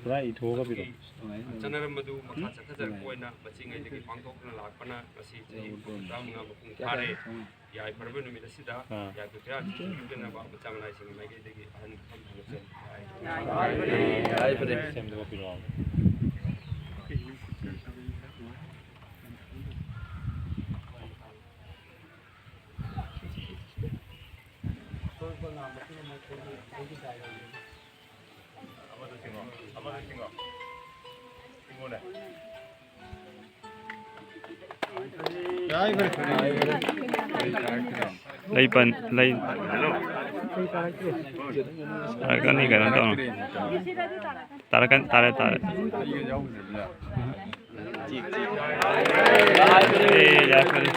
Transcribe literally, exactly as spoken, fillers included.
ꯄꯨꯔꯥ ꯏꯊꯣꯛꯑꯒ ꯄꯤꯔꯛꯑꯣ꯫ ꯆꯠꯅꯔꯝꯕꯗꯨ ꯃꯈꯥ ꯆꯠꯊꯖꯔꯛꯄ ꯑꯣꯏꯅ ꯃꯁꯤꯉꯩꯗꯒꯤ ꯄꯥꯡꯊꯣꯛꯇꯨꯅ ꯂꯥꯛꯄꯅ ꯉꯁꯤ ꯆꯍꯤ ꯇꯔꯥꯃꯉꯥ ꯃꯄꯨꯡ ꯐꯥꯔꯦ꯫ ꯌꯥꯏꯐꯔꯕ ꯅꯨꯃꯤꯠ ꯑꯁꯤꯗ ꯑꯥ꯫ ꯌꯥꯏꯐ ꯀꯩꯔꯥꯛ ꯁꯤꯟꯕꯤꯅꯕ ꯃꯆꯥ ꯃꯅꯥꯏꯁꯤꯡꯒꯤ ꯃꯥꯏꯀꯩꯗꯒꯤ ꯑꯍꯟ ꯈꯝ ꯊꯝꯖꯔꯤ꯫ ꯌꯥꯏꯐꯔꯦ꯫ ꯁꯦꯝꯗꯣꯛꯄꯤꯔꯛꯑꯣ꯫ ꯂꯩ ꯄꯟ-, ꯂꯩ꯫ ꯇꯥꯔꯛꯀꯅꯤ, ꯀꯩꯅꯣ ꯇꯧꯅꯨ꯫ ꯇꯥꯔꯛꯀꯅꯤ, ꯇꯥꯔꯦ, ꯇꯥꯔꯦ꯫ ꯑꯦ, ꯌꯥꯏꯐꯔꯦ꯫